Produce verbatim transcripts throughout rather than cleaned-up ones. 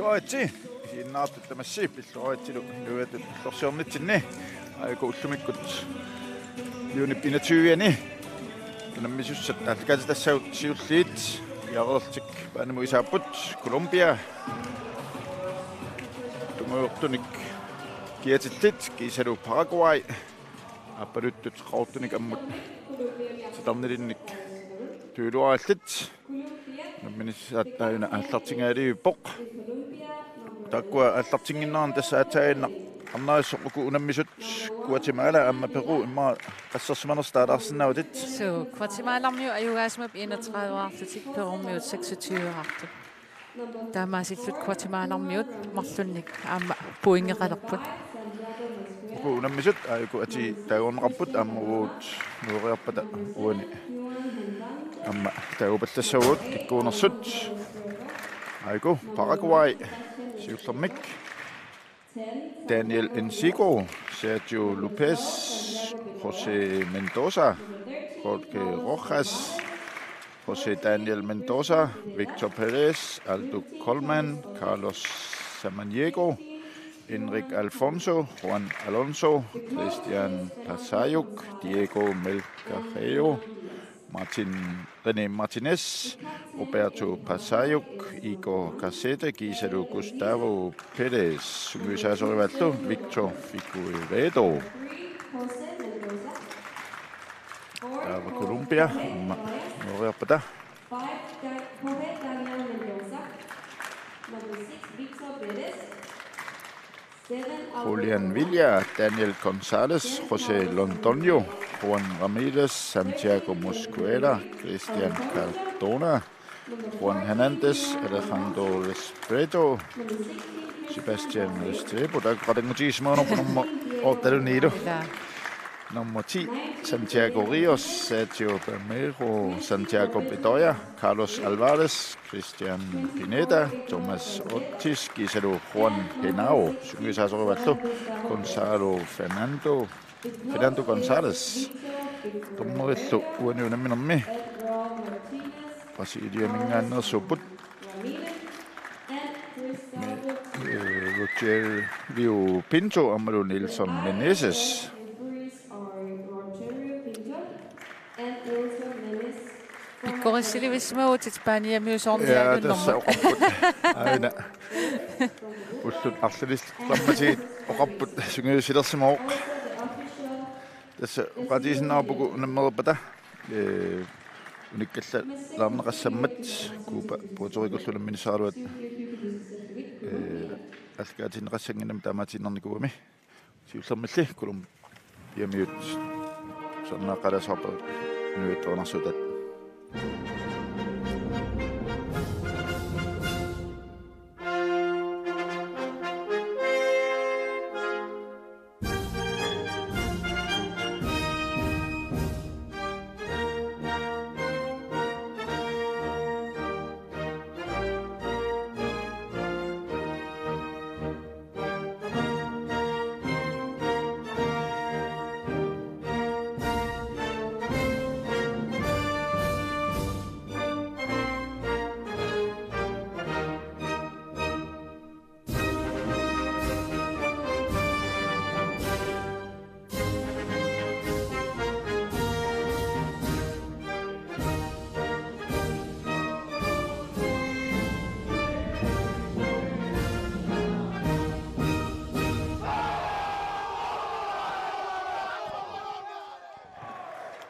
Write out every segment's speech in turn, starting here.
Pilluaritsi, isiginnaartut tamassi, pilluaritsilu inuiattut illorsiornitsinni, aajuku ullumikkut juni enogtyve-ani unammisussat aallakaatitassavut siulliit, Jarlsik Paanimut isaapput, Colombia tungujortunik kiatillit, kiisalu Paraguay aappaluttut qaqortunik ammut titarnilinnik tujuuluarallit. Unamminissaat aajuna aallartingajalivippoq. Taakkua aallartinnginneranni tassa aatsaaginnaq arnarisoq uku unammisut Guatemala aamma Peru immaqa qassersimanersoq taalaarsinnaavutit. Suu, Guatemalamiut ajugaasumik enogtredive-arlutik, Perumiut seksogtyve-arlutik. Taamaasillutik Guatemalarmiut marlunnik aamma pointeqalerput. Uku unammisut aajuku atii taagorneqarput aamma uagut nueriarpata uani aamma taagupallassavagut kikkuunersut. Aajuku Paraguay siullermik. Daniel Encicco, Sergio Lopez, José Mendoza, Jorge Rojas, José Daniel Mendoza, Victor Pérez, Aldo Colman, Carlos Samaniego, Enric Alfonso, Juan Alonso, Cristian Pasayuk, Diego Melgarejo, Martin, René Martinez, Roberto Pasayuk, Igor Casete, kiisalu Gustavo Pérez, sungiusaasorivaallu Victor Figueiredo. Taava Colombia, aamma nueriarpata. Julian Villa, Daniel González, José Londoño, Juan Ramírez, Santiago Mosquera, Cristian Cardona, Juan Hernández, Alejandro Respeto, Sebastián Restrepo, taakku qatanngutigisimagaluarput nummer otteluunniit. Ilaa. Nummer ti, Santiago Ríos, Sergio Bermejo, Santiago Bedoya, Carlos Álvarez, Cristian Pineda, Tomás Ortiz, kiisalu Juan Henao, sungiusaasorivaallu Gonzalo Fernando, Fernando González. Dommerillu uani unamminermi Brasiliaminngaanneersuupput. Eh, Rogerio Pinto aammalu Nelson Meneses. Pikkorissilivissimavutit Spaniamiut soormi. Ja, tassa alunnarmat oqarput. Aana. Ullut arlalissammatigit oqarput sungiusilersimavoq. Tassa oqaatigisinnaarput uku unammereerpata. Eh, unikkallalaarneqassammat Cuba Puerto Ricollu unamminissaaraluat, eh, aallakaatinneqassannginnami taamaatiinnarnikuugami. Siullermilli Colombiamiut sanaaqalaasarpa nuittoonarsuutat.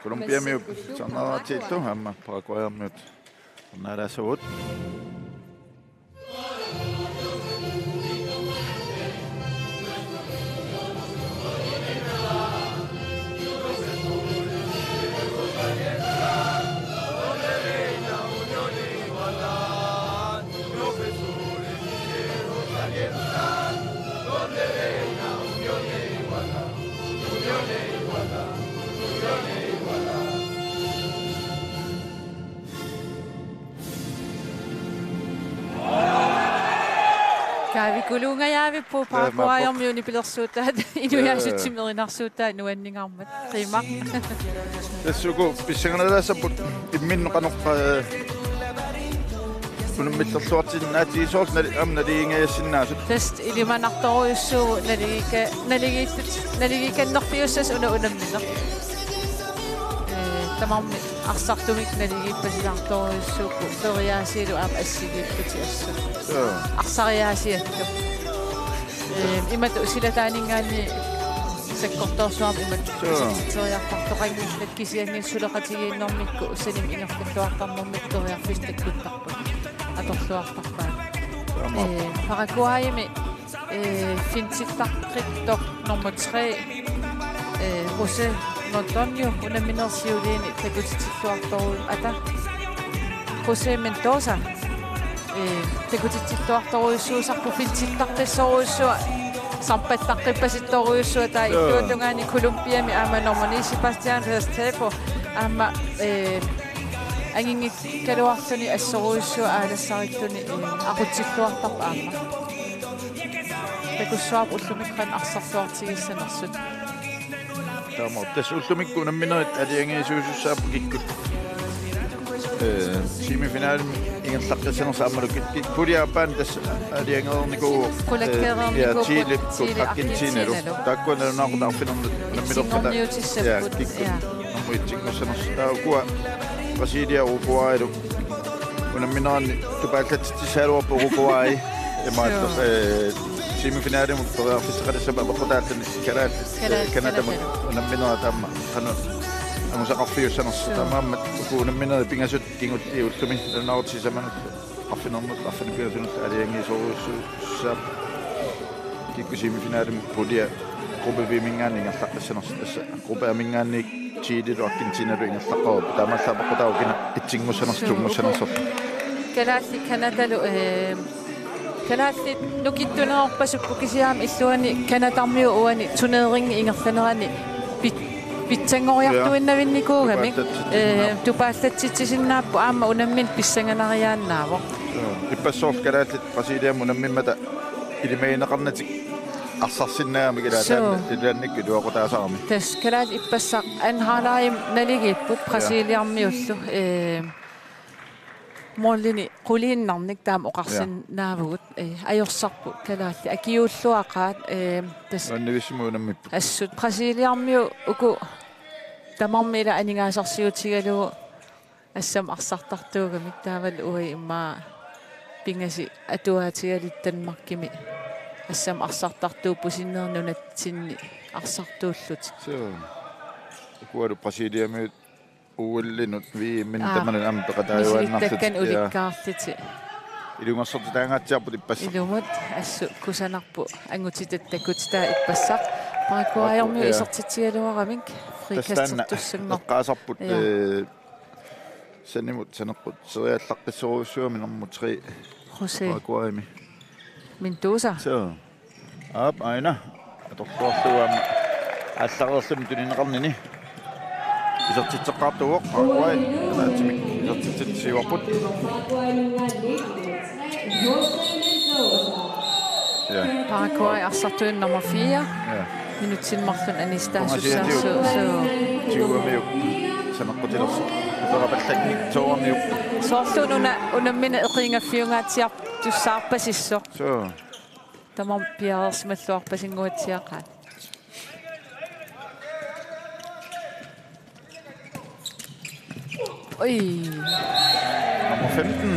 Colombiamiut sanaaratillu aamma Paraguaymiut sanaalaasavut. Kaavikuluungajaavippoq. Ee, Paraguaymiut nipilersuutaat, inuiaasutsimik erinarsuutaat nuanningaarmat. Qiimaq. Tassa uku pissanganalaassapput imminnut qanoq, ee, Unammillerluartinnaatigisoorlu nali-, aamma naligiinngiassinnaasut. Tassa ilimanartorujussuuvoq naligiikka-, naligiittut-, naligiikkannerpiussasoq una unammineq. Ee, tamarmik arsartumik naligiippasilaartorujussuupput, periaasialu aamma assigiipputit assut. Joo. Arsariaasiallu. Ee, imatut silataaninngaanniit sakkortoorsuarmik imatut. Joo. Teriartartoqanngillat kisianni suleqatigiinnermikkut sanimik ingerlalluartarnermikkut periarfissat takkuttarput. Atorluartarpaat. Taamaappoq. Ee, Paraguaymi, ee, fintittaqqittoq nummer tre, ee, José Londoño unammineersiuliini takutitsilluartorujuuvoq ata. José Mendoza, ee, takutitsilluartorujussuusarpoq fintittaqqissorujussuaq, sampattaqqippasittorujussuaq taava. Joo. Illuatungaani Colombiami aamma nummer ni Sebastián Restrepo aamma, ee, anginngikkaluarluni assorujussuaq aalassarilluni, ee, aqutsilluartarpoq aamma. Takussuarput ullumikkut qanoq arsarluartigissanersut. Taamaappoq. Tassa ullumikkut unamminerit aalajangiisuusussaapput kikkut, ee, semifinalimi ingerlaqqissanersut aammalu kik-, kik-, pulje aappaani tassa aalajangereernikuuvoq, ee, ja, Chile, Chile, Argentinalu. Argentinalu. Taakkua nalunaaqutaq arfineq-marluk unammilerpata. Itsinngorniutissapput, ja, kikkut. Ja. Nummer et-inngussanersut. Taava ukua Brasilia, Uruguaylu unammineranni tupaallatsitsissagaluarpoq Uruguay. Imaattoq, joo, ee, semifinalimut periarfissaqalissamut apeqqutaalluni kalaallit, ee, Kala-, Canadamut, Canadamut unamminerat aamma qanoq angusaqarfiussanersut. Joo. Taamaammat uku unamminerit pingasut kingulliit ullumi nalunaaqutaq sisamanut arfineq-marluk arfineq-pingasunullu aalajangiisorujussuussaapput. Kikkut semifinalimut pulje gruppe B-minngaanniit ingerlaqqissanersut, tassa gruppe A-minngaanniit Chilelu Argentinalu ingerlaqqarupput. Taamaallaat apeqqutaavoq kina itsinngussanersoq, joo, toonngussanersoq. Kalaallit Canadalu, ee, kalaallit nukittunerorpasut kisianni illuanni Canadamiut uani turneringi ingerlanerani pit-, pitsanngoriartuinnavinnikuugamik, joo, tupaallatsitsinnaavoq, ee, tupaallatsitsisinnaapput aamma unammineq pissanganariaannaavoq. Joo. Ippassaq soorlu kalaallit Brasiliamut unammimmata ilimagineqarnatik arsarsinnaagamik, ilaa, suu, taanna ilaannikkut iluaqutaasarami. Tassa kalaallit ippassaq anhalajim naligiipput, ja, Brasiliamiullu, ee, målini quliinnarnik taama oqarsinnaavugut, ja, ee, ajorsarput kalaallit akiuulluaqaat, ee, tassa. Nuannivissimut unammipput. Assut Brasiliamiut uku tamarmik ila aningaasarsiutigalugu assammik arsartartuugamik, taavalu uagut immaqa pingasut atuaatigaluta Danmarkimi assammik arsartartuupput sinneri nunatsinni arsartuullutik. Suu. Ukualu Brasiliamiut O L-inut V M-inut, aa, tamanut aamma peqataajuaannarlutik. Misilittakkanik, ja, ulikkaarlutik. Ilungersortitaangaatsiarput ippassaq. Ilumut assut kusanarpoq angutitatta takutitaa ippassaq. Paraguayermiut, ja, isertitsigaluaramik. Tassa taanna frikastertussanngorpoq. Eqqaasarput, ja, ee, sanimut saneqqutseriallaqqissorujussuugami nummer tre. José. Paraguaymi. Mendoza. Suu. Aap, aana. Atorluarlugu aamma aallareerluni tunineqarnini. Isertitseqqaartuuvoq, Paraguay. Ataatsimik isertitsissutigaarput. Ja. Paraguay arsartuinnarmat fire. Ja. Minutsini marlunni anissitaasussaassaaq. Suu. Tiguamiuk saneqqutilersoq. Uperapallaknik toorniuk. Soorlu una unammineq eqiinngaffiungaatsiartussaarpasissoq. Suu. Tamarmik piareersimalluarpasinnguatsiaqaat. Oj. Nummer femten,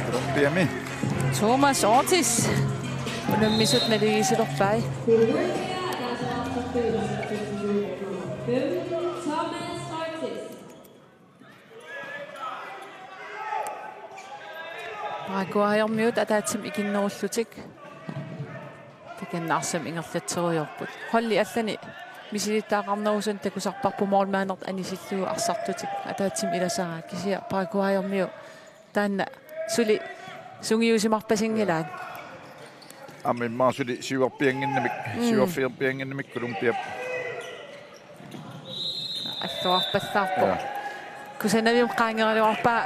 Colombiami. Thomas Ortiz. Unammisut naligiissilerpai. Paraguayermiut ataatsimik ikinnerullutik. Takanna arsamik ingerlatserujoorput. Holdit allanik misilittagaqarnerusunik takusarparput målmandertut anisillugu arsartutik ataatsimik ilasaraat, kisianni Paraguayermiut taanna suli sungiusimarpasinngilaat. Aamma immaqa suli siuarpiannginnamik, mm, siuarfiorpiannginnamik Colombiap. Alluarpallaarpoq. Ja. Kusanavimmi qaangerugaluarpaa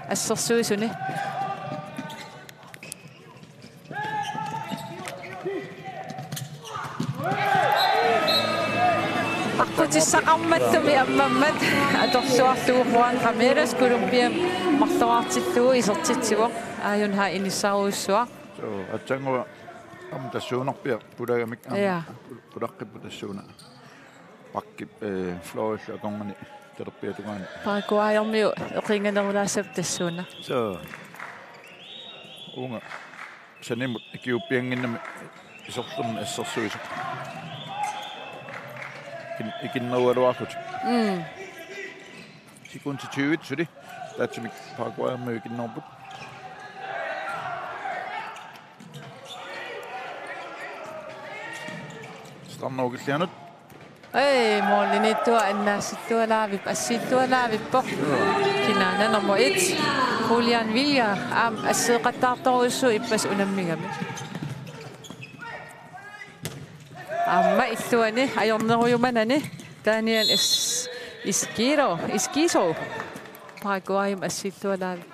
assersuisuni. Aqqut Tissaqarmattumik ammammat atorluarlugu Juan Ramírez Colombiamut marloraartillugu isertitsivoq. Aajuna inissarujussuaq. Suu, aatsaannguaq aamma tassuunarpiaq pulagamik aamma. Ja. Pul-, pulaqqippoq tassuuna. Bakkip, eh, fløjillu akornanni talerpiata tungaani. Paraguayermiut eqiinganerulaassappat tassuuna. Suu. Uunga sanimut ikiuuppiannginnami iserlermi assersuisoq. Ikin-, ikinnerugaluarlutik. Mm. Sekundit tyve suli. Tatsumik Paraguayermiut ikinnerput. Starnukillianut. Ei, målimiittoq annaassillualaavippoq, assiillualaavippoq. Kinaana nummer et, Julian Villa, aamma assigeqattaartorujussuuvoq ippassaq unammigami. Aamma illuani ajornerujumanani Daniel Es-, Esquiro, Esquizo. Paraguayimut assiillualaavippoq.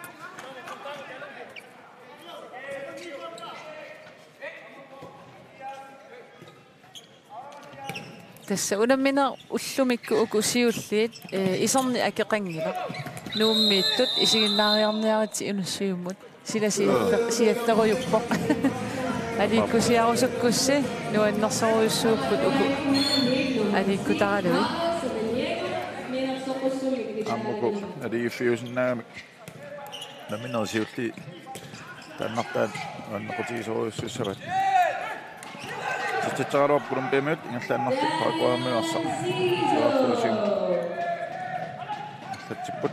Tassa unammineq ullumikkut uku siulliit, eh, iserneq akeqanngilaq. Nuummiittut isiginnaariarniaritsi Inussivimmut. Sila siatte-, siatterujuppoq. Aliikkusiarusukkussi nuannersorujussuupput uku aliikkutaraluit. Aamma uku aliiffiusinnaamik. Nammineq siulliit taannartaat nuannequtigisorujussuussavat. Titsitsaraluarput Colombiamiut ingerlaannarlutik Paraguaymiut arsaq. Siuartuusium. Allatsipput.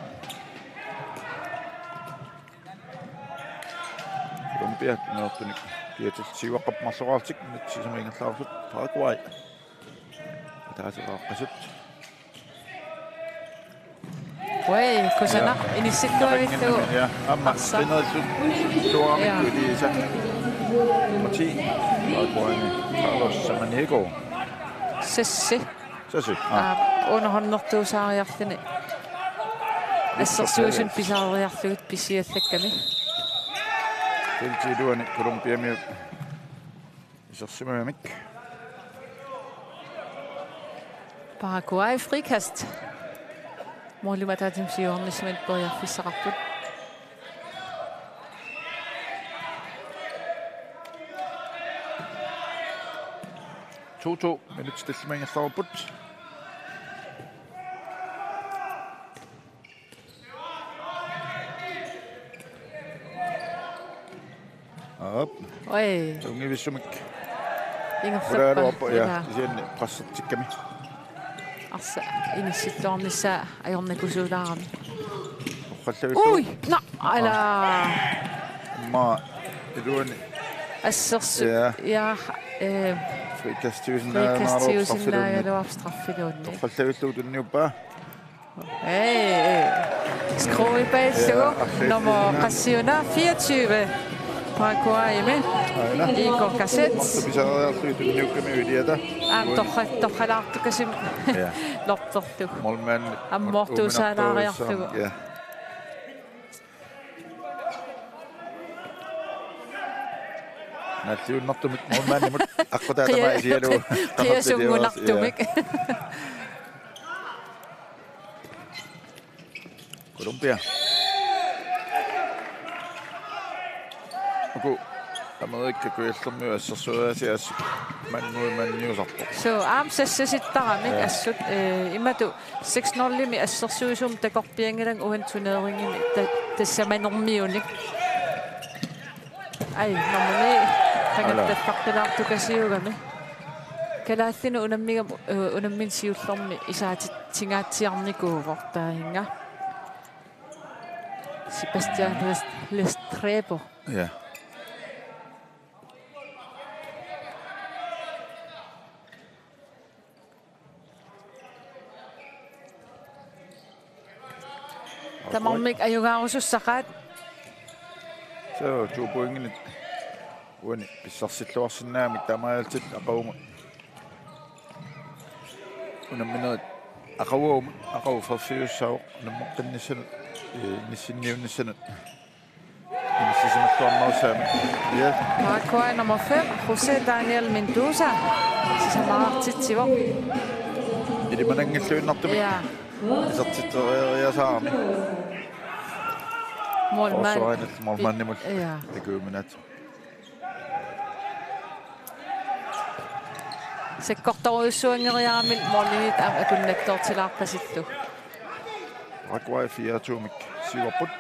Colombia nuortunik kiatillu siuaqqap marloraarlutik minutsit sisamat ingerlaartut Paraguay. Ataaseqaqqasut. Ui, kusanaq. Ja. Inissittuavillugu. Ja, aamma arsaq. Qinerillu-, suuramikku. Ja. Iliisa. Nummer ti. Paraguayni Carlos Samaniego. Sassi. Sassi. Ah. Aap, underhåndertuusaariarluni. Assersuisut pisaariarlugit pisiallakkami. Feltip iluani Colombiamiut isersimavamik. Paraguay frikast. Målimik ataatsimut siuarnissamut periarfissaqarput. To to, minutsit tallimat ingerlareerput. Aap. Oi. Tunngivissumik. Ingerlappaa. Ulaaluarpoq, ja, ilaa. Kisianni pressertikkami. Arsaq inissittuarnissaa ajornakusuulaarami. Torrallavillugu. Ui, na, ala. Aamma iluani. Assersu-, ja. Ja, eh, frikastiusinnaagaluarpoq straffiluunniit. Frikastiusinnaagaluarpoq straffiluunniit. Torrallavillugu tunniuppaa. Ei, ei. Skruipaallugu. Ja, nummer qassiuna, fireogtyve. Paraguaymi. Aana. Igor Casset. Marta pisariarlugu tunniukkami iliata. Aam, torra-, torralaartukasimmik. Ja. Lortorlugu. Målmand. Ammoortuusaalaariarlugu. Ja. Nalliunnartumik målmandimut aqqutaatama isigalugu. Qiasunngunartumik. Ja. Colombia. Uku Amerika Kujallermiut assersueriaasiassut mannguit manniusarpoq. Suu, aamma sassasittaramik. Ja. Assut, eh, imatut seks nul-imi assersuisumik takorpianngilanga uani turneringimi ta-, tassamanermiunik. Ai, nummer ni. Ala. Qangattaffaqqilaartukasiugami. Kalaallinut unammigami, eh, unammineq siullermi isaatitsingaatsiarnikuuvoq taanna. Sebastian Rest-, Restrepo. Ja. Tamarmik ajugaarusussaqaat. Suu, to pointinik uani pissarsilluarsinnaammat taamaalillutik aqagumut. Unamminerit aqaguamut, aqagu fyrre-iussaavoq unammeqqinnissanut, eh, inissinniunnissanut. Inissisimalluarnerussaammat. Ja. Paraguay nummer fem, José Daniel Mendoza. Sisamaraartitsivoq. Limananngilluinnartumik. Ja. Isertitseriasaarami. Målmand. Forsvarinit målmandimut. Ja. Takujuminaatsoq. Sakkortorujussuanngeriarami målimiit aamma akunnattoortilaarpasillu. Paraguay fire to-mik siuarput.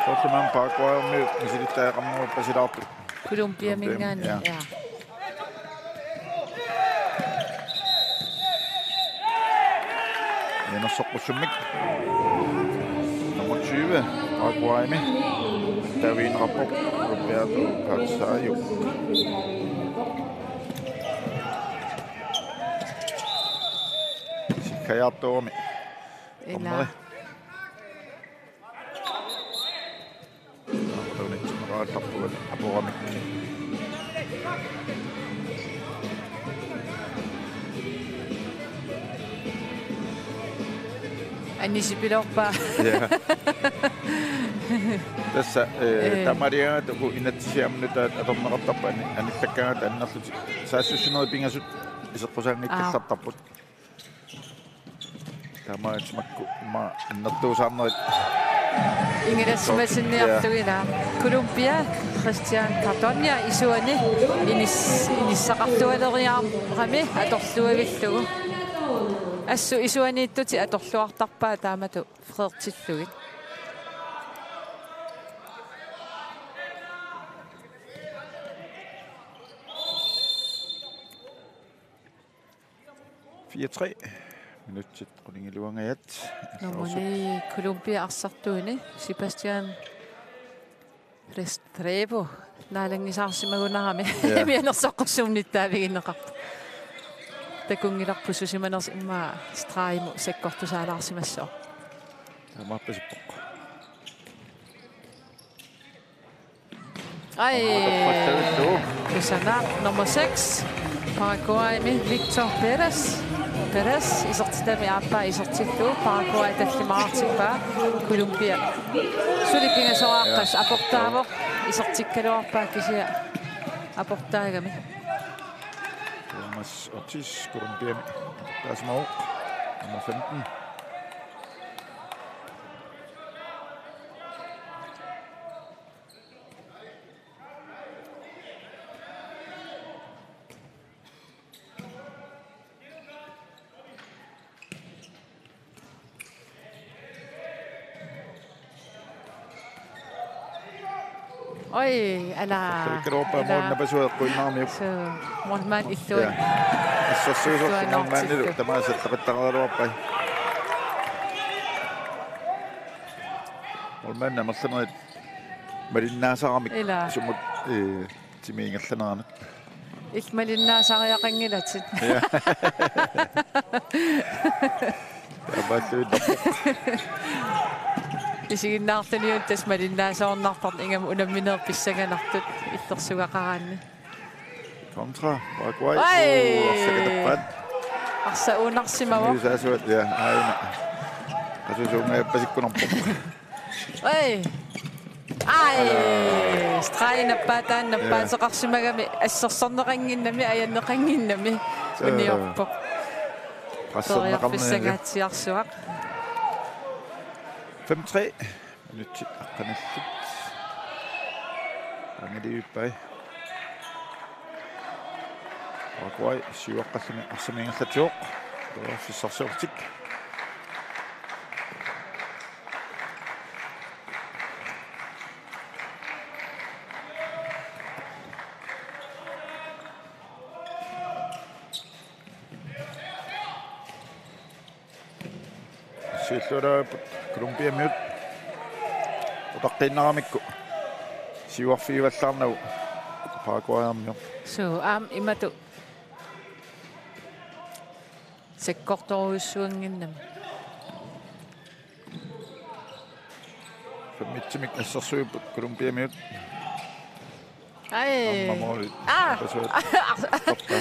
Soorlu aamma Paraguaymi misilittagaqarneruppasilaarput. Colombiaminngaanniit, ja. Ja. Mianersoqqussummik. Nummer tyve, Paraguaymi. Taviin Rapport, Roberto Calzayo. Sikkajaartuumi. Ila. Dommeri. Atorunitsinneqarallarpugut apuramik. Anisipiloorpaa. Ja. Tassa, eh, eh, tamariaat uku inatsisiarmut atorneqartarput ani-, anillakkaangat annerlutik. Saassussinerit pingasut iseqqusaanngikkallartarput. Aa. Taamaattumik makku immaqa annertuusaarnerit. Ingilassimasinniarlugit. Ja. Colombia, Cristian Cardoña isuani inis-, inissaqartualeriarami atorluavillugu. Assut isuaniittutit atorluartarpaat taamatut freertillugit. Fire tre. Minutsit qulingiluangajat. Nummer ni, Colombia arsartuuni, Sebastian Restrepo. Naalanngisaarsimagunarami. Ja. Mianersoqqussummik nittaavigineqarpoq. Takunngilarput susimanersoq immaqa stregimut sakkortusaalaarsimassaaq. Taamaappoq. Ai. Aamma toqqassavillugu. Kusanaq nummer seks. Paraguaymi Victor Pérez. Pérez isertitami aappaa isertillugu Paraguay tallimaartippaa Colombia. Suli pingasoqaqqas aportaavoq isertikkaluarpaa kisianni aportaagami. Thomas Ortiz Colombiami. Taasimavoq. Nummer femten. Oj, ala. Taakkuuppaa ala. Målmandip napasua eqquinnaramiuk. Suu, målmand illuan. Ja. Assersuisoq illuanngortillu. Målmandilu tamaasa eqqattaqqaaraluarpai. Målmandip amerlanerit malinnaasaramik. Ila. Sumut, eh, timi ingerlaneranut. Illit malinnaasariaqanngilatit. Ja. Taamaalluinnarpoq. Isiginnaarluniuna tassa malinnaasoornartartoq ingammik unammineq pissanganartut illersugaqaraanni. Kontra Paraguay. Oj! Uu, arsaq katappaat. Arsaq uunarsimavoq. Miusaasuat, ja, aajuna. Qasusuungaappasikkunarpoq. Oj. Ai. Ala. Stregi nappaataani, ja, nappaateqarsimagami assersorneqannginnami, ajanneqannginnami. Suu. Uniorpoq. Presserneqarnani. Periarfissangaatsiarsuaq. Fem tre. Minutsit aqqanillit. Angiliuppai. Paraguay siuaqqalluni arsamik ingerlatsivoq. Periarfissarsiorlutik. Siulliulaapput Colombiamiut utaqqiinnaramikku siuarfigivallaarnagu Paraguaymiut. Suu, aamma imatut sakkortorujussuannginnami. Femmitsimik assersuipput Colombiamiut. Ai. Aamma måli. Aa. Napasuat. Toqqaa.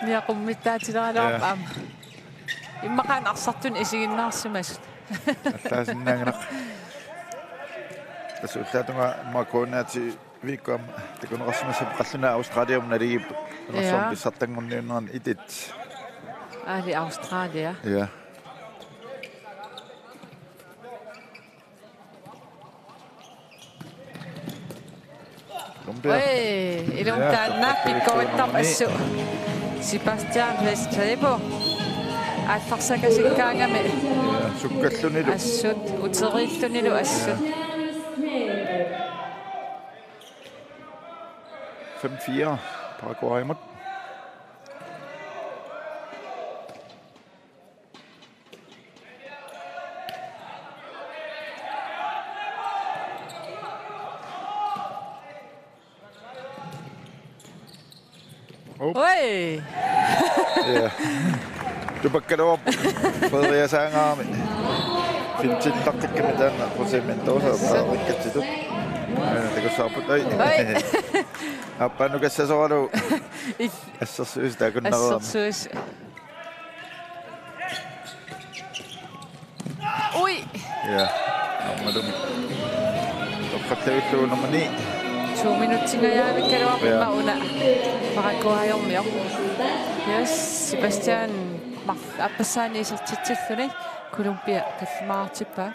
Niaqummittaatileralaarpoq. Ja. Aamma. Immaqa arsartunik isiginnaarsimasut. Allaasinnaannginnaq. Tassa ullaatungaa immaqa kuunnaati Viikkuam takuneqarsimassappat qallunaat Australiamut naligipput. Ja. Nunarsuarmi pissartanngorniunnerani et et. Aali Australia. Ja. Colombia. Oi, ilumut. Ja, taanna takkakka pikkorittarpoq nummer ni. Assut. Sebastian Restrepo. Aallarsaakasikkaangami. Ja, sukkallunilu. Assut, uteriillunilu assut. Ja. Fem fire, Paraguaymut. Op. Oi! Ja. Tupakkaluarpoq. Frederiasaangaami. Fintittaqqikkamik taanna Jose Mendoza. Assut. Paarikkatsitut. Aana takussaarput. Oi. Oi. Appanukassasoralu. Is- Assersuis takunnaruami. Assersuis. Ui. Ja, aammalumi. Toqqattavillugu nummer ni. To minutsingajavikkaluarpoq. Ja. Immaqa una Paraguayormioq. Yes, Sebastian Mar-, aappassaani isertitsilluni Colombia tallimaartippaa.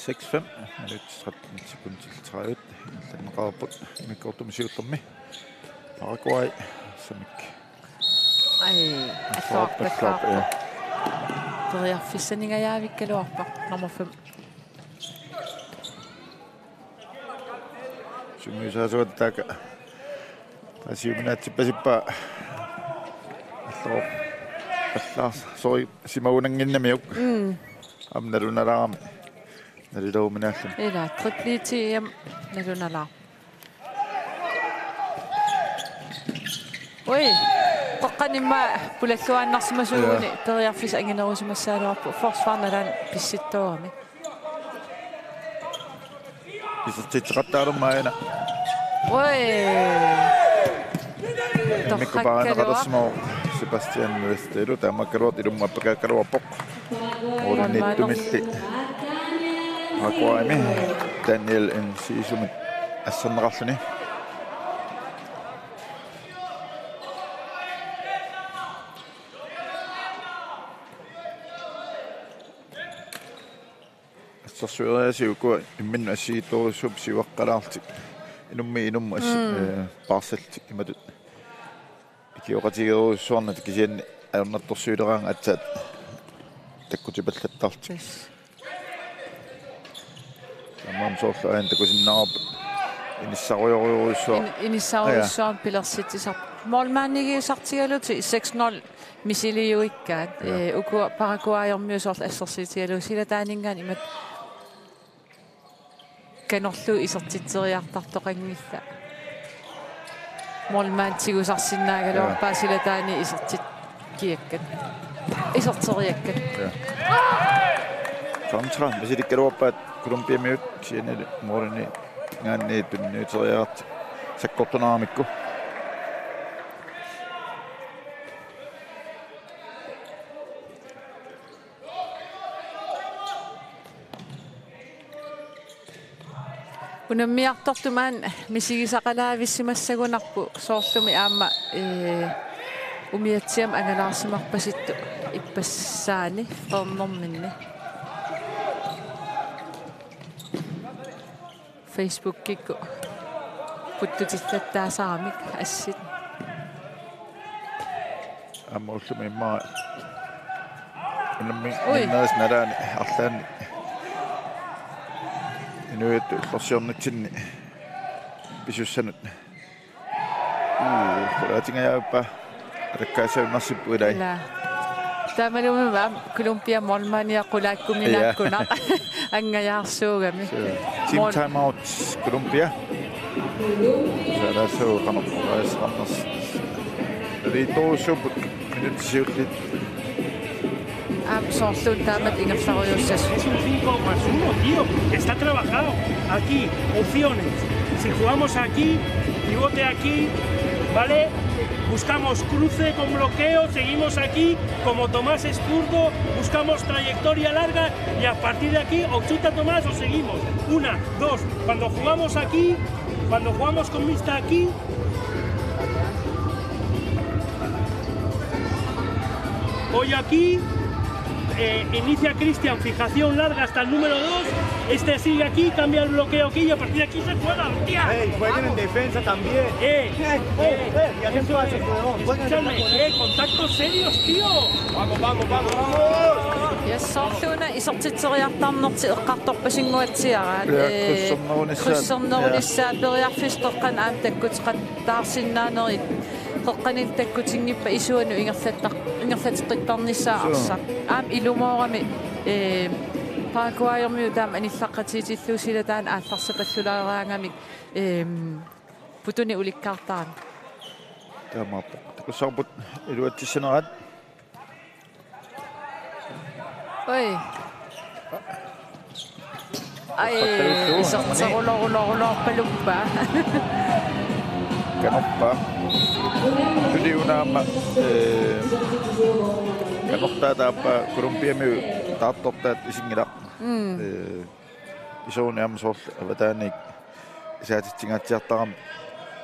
Seks fem. Minut tretten sekundit til tredive. Ingerlanneqarpoq immikkoortumi siullermi. Paraguay, samik. Ai, assaarpassaarpoq. Assaarpassaarpoq, ja. Periarfissaanngikkaluarpoq, nummer fem. Sungiusaasuata taakku. Taava siuminaatsippasippaa. Alloo. Allaas. Soi simagunannginnamiuk. Mm. Aamma nalunalaarami. Nalilaarumanaalluni. Ila, triple T M nalunalaaq. Ui. Qoqqanimma pulalluaannarsimasuuguni. Ja. Periarfissaq anginerusimassagaluarpoq. Forsvar nalaani pissittoorami. Isertitseqattaalermat aana. Ui. Immikkup paarineqalersimavoq Sebastian Restrepo, taamaakkaluartoq ilummut appakaakkaluarpoq. Målmandillu. Paraguaymi Daniel Enciso-mik asserneqarluni. Assersueriaasiit ukua imminnut assigiittorujussuupput siuaqqalaarlutik. Inummit inummut assi-, mm, eh, paarsallutik imatut. Ikioqatigerujussuarnata kisianni ajornartorsiuleraangat aatsaat takkutipallattarlutik. Yes. Tamanna soorlu aana takusinnaavarput. Inissarujorujussuaq. In-, inissarujussuaq. Ja. Pilersitsisarpoq. Målmandigisartigalutik seks nul misiliuikkaat. Ja. Eh, ukua Paraguayormiut soorlu assersuutigalugu silataaninngaanniit imatut kanorluunniit isertitseriartartoqanngillat. Målmandi tigusarsinnaagaluarpaa. Ja. Silataani isertikkiakkat. Iserteriakkat. Ja. Kontra misilikkaluarpaat Colombiamiut kisianni måliminngaanniit tunniuteriarlutik sakkortuneramikku. Unammiartortut maani misigisaqalaavissimassagunarpoq soorlumi aamma, ee, umiatsiamik angalaarsimarpasittoq ippassaani qernerminni. Facebookikkut puttutillattaasaramik assit. Aamma ullumi immaqa unammi-, ui, minnerus nalaani arlaanni inuit ullorsiornitsinni pisussanut. Uu, qulaatingajaappa. Alakkaasiunnarsippoq ilai. Ila. Taamaluummat Colombia målmandia qulaakkuminaakkunaq. Ja. Angajaarsuugami. Så, team mål- timeout Colombia. Saalaassaagut qanoq oqaaseqarnersoq. Naliittorujussuupput minutsit siulliit. Aamma soorlu taamatut ingerlarujuussasut. Es un cinco más uno, tío. Está trabajado. Aquí, opciones. Si jugamos aquí, pivote aquí, ¿Vale? Buscamos cruce con bloqueo, seguimos aquí, como Tomás es zurdo, buscamos trayectoria larga y a partir de aquí o chuta Tomás o seguimos. Una, dos, cuando jugamos aquí, cuando jugamos con vista aquí, hoy aquí, eh, inicia Cristian, fijación larga hasta el número dos, este sigue aquí, cambia el bloqueo aquí y a partir de aquí se juega, hostia. Ey, jueguen en defensa también. Eh, eh, eh, y hacen eso falta, es. Huevón. Jueguen en defensa. Escúchame, eh, contactos serios, tío. Vamos, vamos, vamos, vamos. Ja, soorlu una isertitseriartarnertik eqqartorpasinngortiaraat. Ja, eh, krydsernerunissaat. Krydsernerunissaat, ja. Periarfissat qeqqanut aamma takkuteqattaarsinnaanerit. Qeqqanilu takkutinngippat isuanut ingerlattar-, ingerlateqqittarnissaa. Suu. Arsaq. Aamma ilumoorami, eh, Paraguayermiut taama anillaqqatigitillugu sila taanna aallarsapallulaaraangamik, eh, putunik ulikkaartarami. Taamaappoq. Takussavarput iluatsissineraat. Oj. Aj, iserterulorulorulorpaluppoq. Kanorpaa. Tuli una aamma, eh, kanortaata aappaa Colombiamiut taartortaat isinngilaq. Mm. Eh, iseruni aamma soorlu avataaniit isaatitsingaatsiartarami,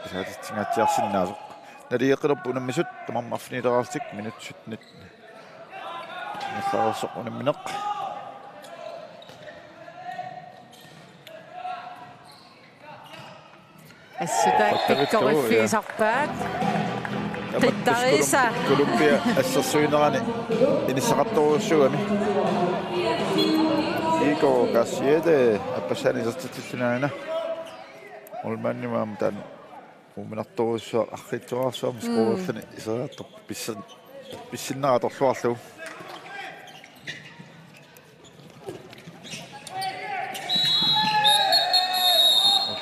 isaatitsingaatsiarsinnaasoq. Naligeqqilerput unammisut tamarmik arfinileraarlutik minut syttenit. Ingerlareersoq unammineq. Assut taakku pikkoriffigisarpaat. Tamattussaq qittariisa. Colom-, Colombia assersuinerani inissaqartorujussuugami. Igor Garcia, eh, aappassaani isertitsilluni aana. Målmandimut aamma taanna uuminartorujussuaq arriitsuararsuarmik, mm, scoreerluni iseriartorpoq pissin-, pissinnera atorluarlugu.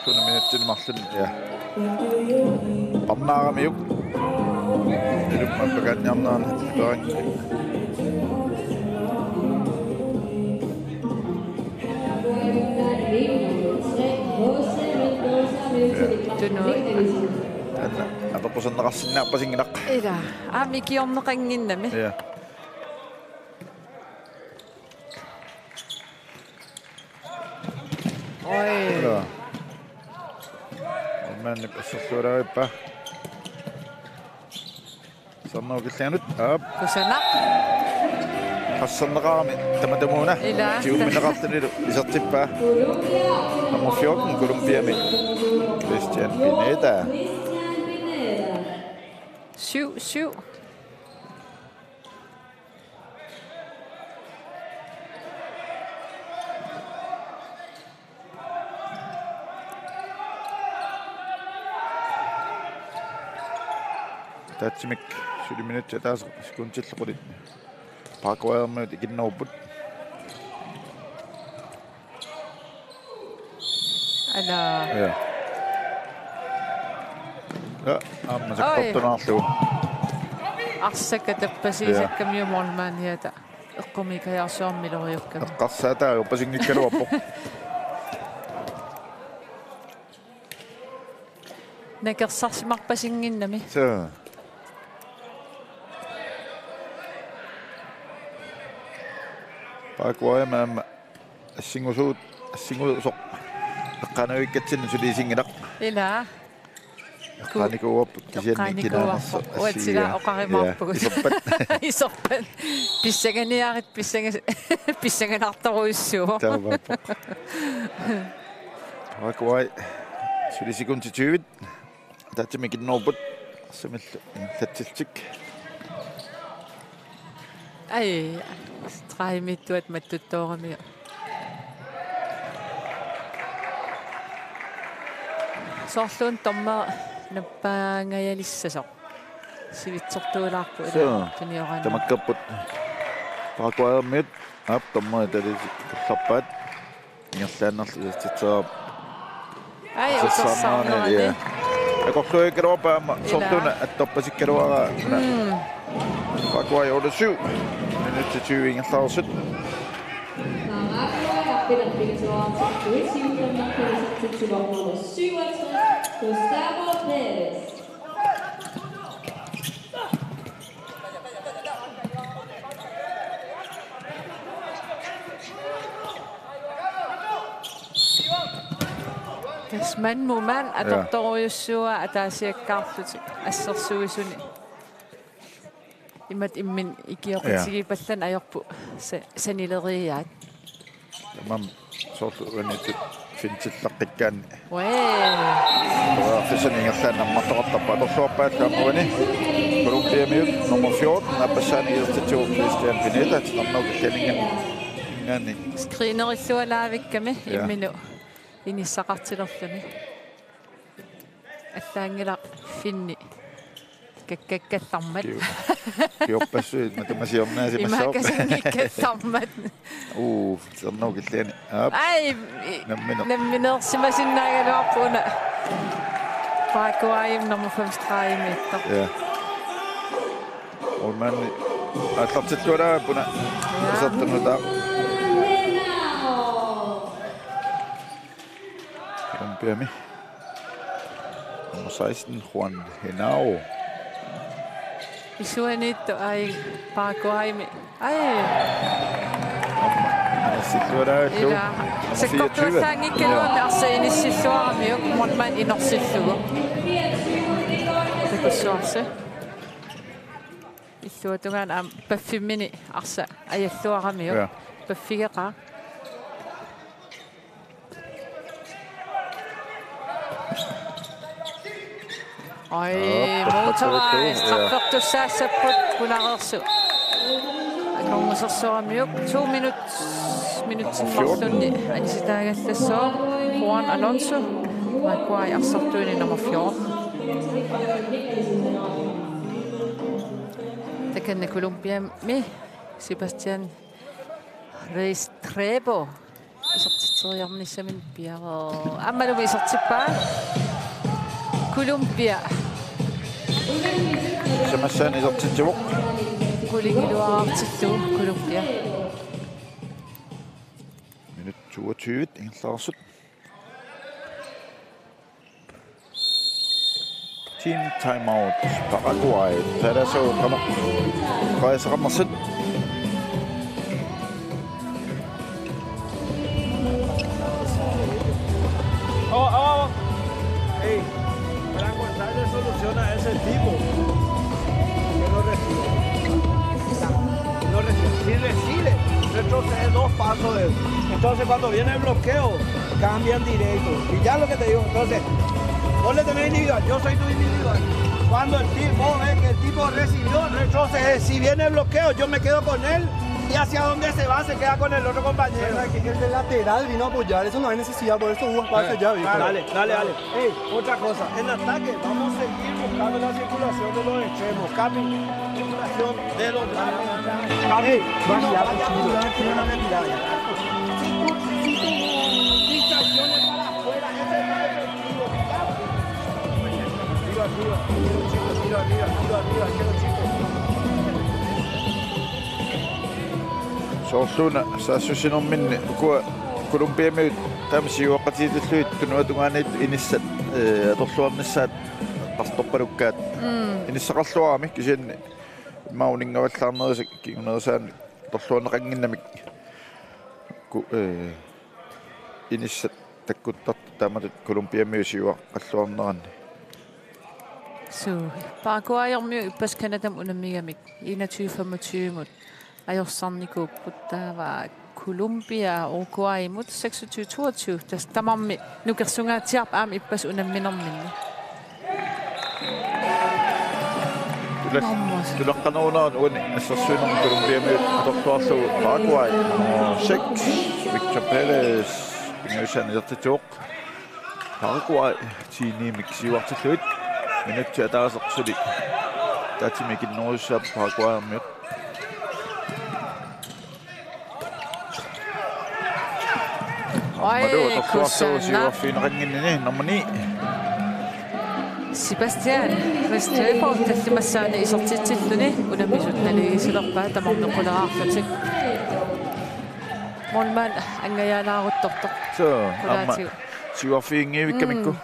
Soorlumi minutsini marlunni, ja. Parnaaramiuk. Ilumut aappakaanniarnerani peqanngilaq. Tunui. Anna, apeqquserneqarsinnaappasinngilaq. Ila, aamma ikiorneqannginnami. Ja. Oj. Ila. Målmandip assersualaarippaa. Sarnau killianut. Aap. Kusanaq. Qasserneqarami tamatumuuna. Ila. Tiummineqartunilu isertippaa. Nummer fjorten Colombiami. Christian Pineda. Syv syv. Ataatsimik suli minutsit ataaseq sekuntillu qulit Paraguayermiut ikinnerupput. Ala. Ja. Ja, aamma sakkortunaarlugu. Arsaq katerpasiisakkamiuk målmandiata. Eqqumiikkajaarsuarmik iloriukkami. Eqqarsaataarpasinngikkaluarpoq. Nakersarsimarpasinngimmat. Suu. Paraguay aamma assingusuut, assingusoq. Eqqaanavikkatsinni suli isinngilaq. Ila. Eqqaanikuuarput kisianni eqqaanikuuarput kinaanarsoq. Uatsila assigiiaa. Oqarimaarpugut. Ja, iserpat. Iserpat. Pissanganiarit, pissanga-, pissanganartorujussuuvoq. Taamaappoq. Paraguay. Suli sekundit tyve. Ataatsimik ikinnerupput. Arsamillu ingerlatsillutik. Ai, streg-imiittuat mattuttoorami. Soorluuna dommeri nappaangajalissasoq. Sivitsortuulaarpoq ila. Suu. Tunioraan. Tamakkerput. Paraguayermiut. Aap, dommeri talissi kullerpaat. Ingerlaannarlugu isertitseqarpoq. Ai, isersaarnerani, utersaarnerani. Ja. Akorluugaluarpaa aamma. Ila. Soorluuna attorpasikkaluaraa. Mm. Paraguay otteogtyve. Minutsit tyve ingerlareersut. Paraguay, Gustavo Pérez. Smanmuman atortorujussuuaa ataasiakkaarlutik assersuisuni. Imatut imminut ikioqatigiipallanneq ajorput sa-, sanileriiaat. Tamanna soorlu uaniittut fintillaqqikkaanni. Uee. Toraarfissanik ingerlaannaq ammartoqartarpoq atorluarpaallu aamma uani. Colombiamiut nummer fjorten, aappassaanik isertitsivoq Christian Pineda, titarnerup killiliinngaanniit. Screenerillualaavikkami Ja. imminut inissaqartilerluni. Allaanngilaq finni. Kakkakkallarmat. Kiu-, kiorpassuit matuma siornaasimassaaq. Imaakkasanngikkallarmat. Uu, titarnerup killiliinngaanniit. Aap. Ai, i-, Nammineq. nammineersimasinnaagaluarpoq una. Paraguayimi nummer femogtredive-miittoq. Ja. Målmandi aallartilluarpaa una. Ja. Isertanngutaa. Colombiami. Nummer seksten, Juan Henao. Isuaniittoq ai Paraguayimi. Ai. Aamma inissilluaraallu. Ila. Nummer fireogtyve. Sakkortuallaanngikkaluarluni Ja. arsaq inissilluaramiuk målmand inorsillugu. Takussuarsi. Illuatungaanut aamma paffimmini arsaq ajalluaramiuk. Ja. Paffigeqaaq. Oj, Aap, motorvej, aap, aap, aap. straffertussaassapput Kunareersut. Akornusersoramiuk, to minut, minutsit fjorten. marlunni anisitaagallassaaq Juan Alonso, Paraguay arsartuini nummer fjorten. Takanna Colombiami Sebastian Restrepo. Isertitseriarnissaminut piareersoq. Aammalumi isertippaa. Colombia. Sisamassaani isertitsivoq. Qulingiluaartillugu Colombia. Minut toogtyve ingerlareersut. Team timeout Paraguay. Taraso qanoq. Paraguay saqarnersut. Oh, oh, oh. Ey, Franco, dale solución a ese tipo. Que no recibe. No recibe. Si recibe, retrocede dos pasos de él. Entonces, cuando viene el bloqueo, cambian directo. Y ya lo que te digo, entonces, vos le tenés individual, yo soy tu individual. Cuando el tipo ve que el tipo recibió, retrocede. Si viene el bloqueo, yo me quedo con él. Y hacia dónde se va, se queda con el otro compañero. Pero aquí el de lateral vino a apoyar, eso no hay necesidad, por eso hubo espacio Eh, ya, ¿viste? Dale, dale, dale. Ey, otra cosa, en ataque vamos a seguir buscando la circulación de los extremos. Capi, circulación de los laterales. Capi, no vaya a jugar, tiene una retirada. Si tú, si tú distracciones para afuera, ese está defensivo. Tiro arriba, tiro arriba, tiro arriba, tiro arriba, tiro arriba. Soorluuna saassussinerminni ukua Colombiamiut taama siuaqqatigiillugit tunuatungaaniit inissat, eh, atorluarnissaat eqqartorpalukkaat. Mm. Inissaqarluarami kisianni immaqa uninngavallaarnerisa kingunerisaanik atorluarneqannginnamik. Ku-, eh, inissat takkuttartut taamatut Colombiamiut siuaqqalluarneranni. Suu, Paraguayermiut ippassaq Canadamut unammigamik enogtyve femogtyve-mut ajorsarnikuupput, taava Colombia Uruguaymut seksogtyve toogtyve, tassa tamarmik nukersungaatsiarput aamma ippassaq unamminerminni. Tulas-, Nummer. Tulaqqanerunerat uani assersuinermi Colombiamiut atorluarlugu Paraguay. Nummer seks, Victor Pérez, pingajussaanut isertitsivoq. Paraguay tiinimik siuartillugit. Minutsi ataaseq suli taatsimik ikinnerujussuupput Paraguayermiut. Oj, aammalu atorluarlugu kusanaq. Siuarfigineqannginnini nummer ni. Sebastian Restrepo tallimassaani isertitsilluni unammisut naligiissilerpaa tamarmik quleraarlutik. Målmand angajaalaaruttortoq. Suu, aamma qulaatigut. Siuarfiginngivikkamikku. Mm.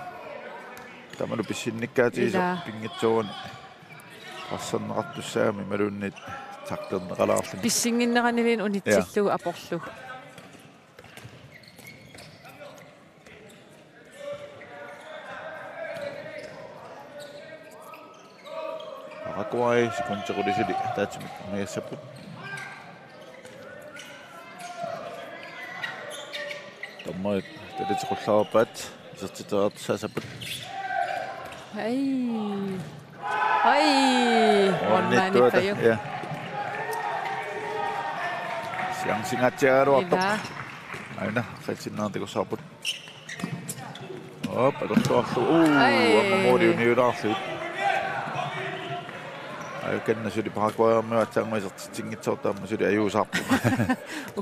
Tamanna pissinnikkaatigisoq. Ilaa. Pinngitsoorani. Arserneqartussaagami imaluunniit takterneqalaarluni. Pissinnginneraniliin unitsillugu Ja. aporlugu. Paraguay, sekundit qulit suli ataatsimik ungassapput. Dommerit taliteqqullaarpaat, isertitseriartussaassapput. Ai. Ai. Målmandip, målmandip pajuk. Ja. Chancingaatsiaraluartoq. Iva. Aana, qilsinnaartikussaapput. Op, atorluarlugu. Uu, ai. Aamma måli uniulaarlugu. Ai, kanna suli Paraguaymiut aatsaannguaq isertitsinngitsoortut aamma suli ajuusaarput.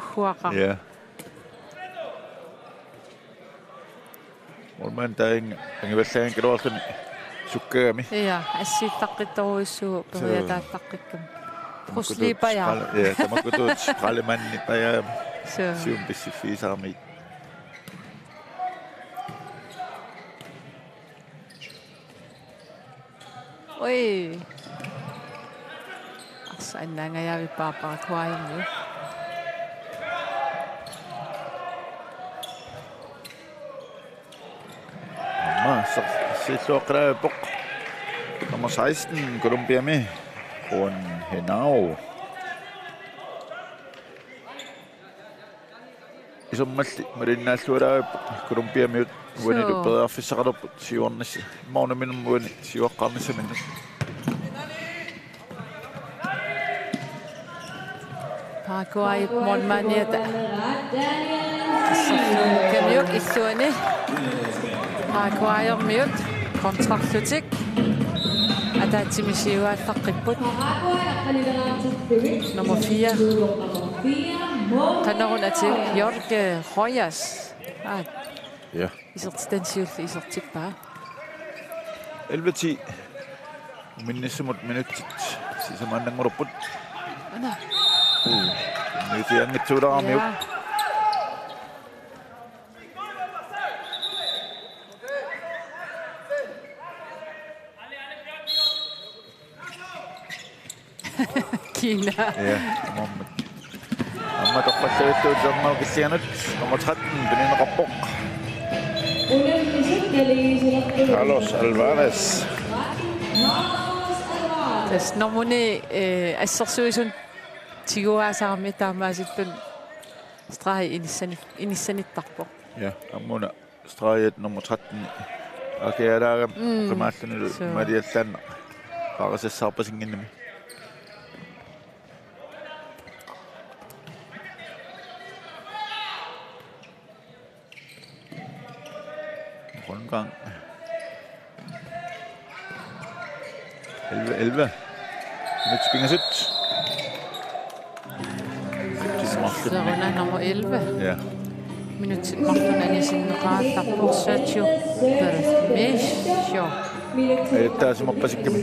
Uhuaqa. Ja. Målmand taanna angivallaanngikkaluarluni sukkagami. Ja, assiittaqqittorujussuuvoq. Suu. Periataattaqqikkamik. Bruce Lee pajaavoq. Ja, tamakkuupput Sprallemannip pajaavoq. Suu. Siumut pissiffigisarami. Ui. Arsaq annaangajavippaa Paraguaymiut. Aamma, ser-, serluaqqilaavipput. Nummer seksten, Colombiami. Juan Henao. Isummalli malinnaalluarput Colombiamiut uanilu. Suu. Periarfissaqalerput siuarnissaq. Immaqa unamminermi uani siuaqqaarnissaminnut. Paraguayp målmandiata. Assersuukkamiuk illuani. Paraguaymiut kontrarlutik. Ataatsimik siuaasaqqipput. Nummer fire. Qanoruna atii Jorge Rojas. Aa. Ja. Isertitani siulleq isertippaa. Elleve ti. Minutsimut minutsit sisamaannanngorput. Aana. Uu. Minutsit anngitsuulaaramiuk. Ja. Kiina. Ja, aamma. Aamma torrallagillugu Denmarkillianut nummer tretten tunineqarpoq. Carlos Alvarez. Tassa normuni, eh, assersuisunut tiguaasarami taamaasilluni stregi inissani-, inissanittarpoq. Ja, aamma una. Stregi nummer tretten. Akealaagam. Mm. Qimaallunilu. Suu. Maliallaannaq. Paarisassaarpasinnginnami. Rundgang. Elleve, elleve. Minutsit pingasut. Minutsit marluk. Seruna nummer elleve. Ja. Minutsit marluk anisinneqartarpoq Sergio Bermejo. Ajattaasimappasikkami.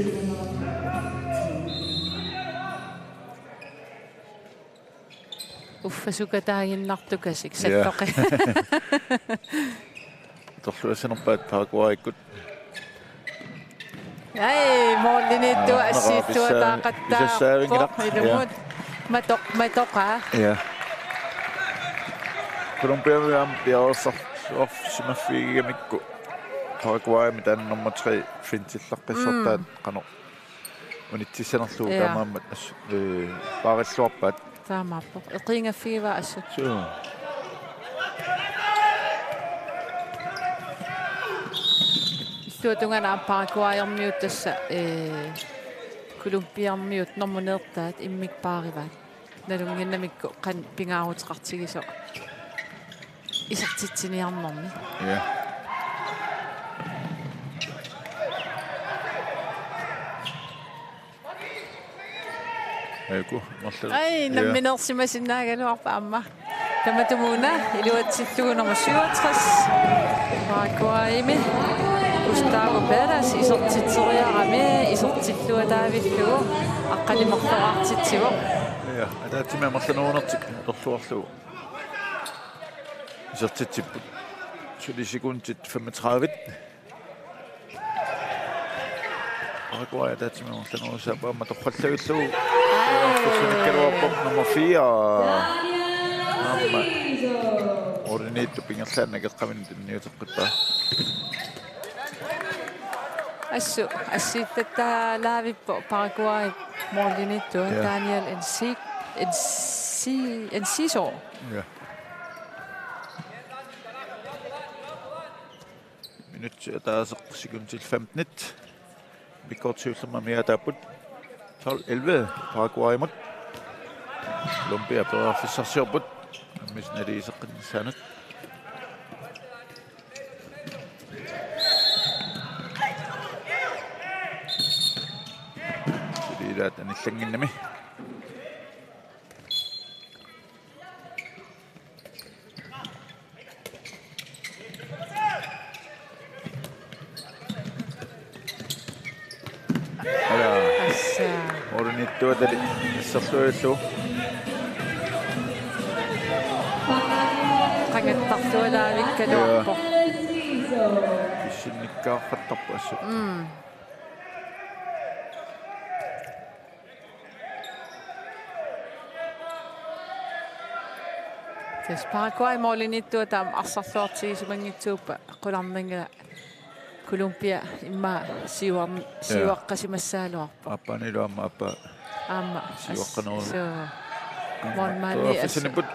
Uffa sukataaginnartukasik. Ja. Sattoqi. Torluassanerpaat Paraguayikkut. Ai, målimiittut. Aa, assiittuataaqattaarpoq. Pisassaavingilaq. Ilumut. Ja. Matoq-, matoqaa. Ja. Colombiami aamma piareersarsimaffigigamikku Paraguaymi taanna nummer tre fintillaqqissortaat. Mm. Qanoq unitsissanerlugu. Ja. Taamaammat as-, eh, paarilluarpaat. Taamaappoq. Eqiingaffigivaa assut. Suu. Illuatungaana Paraguaymiut tassa, eh, Colombiamiut normuneertaat immikkut paarivaat. Nalunnginnamikku qanoq pingaaruteqartigisoq. Isertitsiniarnermi. Ja. Aiku, marluk. Ai, ja. Nammineersimasinnaagaluarpoq aamma. Tamatumuuna iluatsillugu nummer syvogtres. Paraguaymi Gustavo Pérez isertitseriarami, isertilluataavillugu aqqaneq-marloraartitsivoq. Ja, ataatsimik amerlanerunertik atorluarlugu. Isertitsipput. Suli sekundit femogtredive. Paraguay ataatsimik amerlanerussaappoq aamma torrallavillugu. Aa. Isertitsinngikkaluarpoq nummer fire. Aamma. Oriniittu pingerlaannaq eqqaminut tunniuteqqippaa. Assut assigiittalaavippoq Paraguay målimiittoq. Ja. Daniel Ensi-, Ensi-, Enciso. Ja. Minutsit ataaseq sekundit femten. Immikkoortoq siullermik amigaataapput. Tolv elleve Paraguaymut. Colombia periarfissarsiorput. Ammip naligiseqqinnissaanut. Ilaat anillanngimmat. Ala. Assa. Ornittuatali asserluillu. Qangattartualaavikkaluarpoq. Ja. Pissinnikkaartarpoq assut. Mm. Tassa Paraguay målimiittoq taama arsarluartigisimanngitsuuppat qularnanngilaq Colombia immaqa siuar-, ja, siuaqqasimassagaluarpoq. Aappaanilu aamma aappaa. Aamma. Siuaqqaneruvoq. Suu. Aamma. Målmandi periarfissanippoq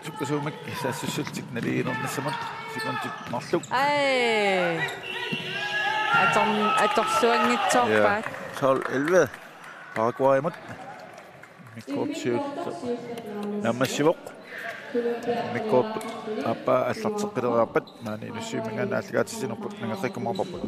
sukkasuumik saassussuullutik naligiinnernissamut sekundit marluk. Ai. Ator-, atorluanngitsoorpaat. Ja. Tolv elleve. Paraguaymut. Immikkoortoq siulleq naammassivoq. Immikkoortoq aappaa aallarteqqileriarpat maani Inussivimminngaanniit aallakaatitsinerput nangeqqikkumaarparput.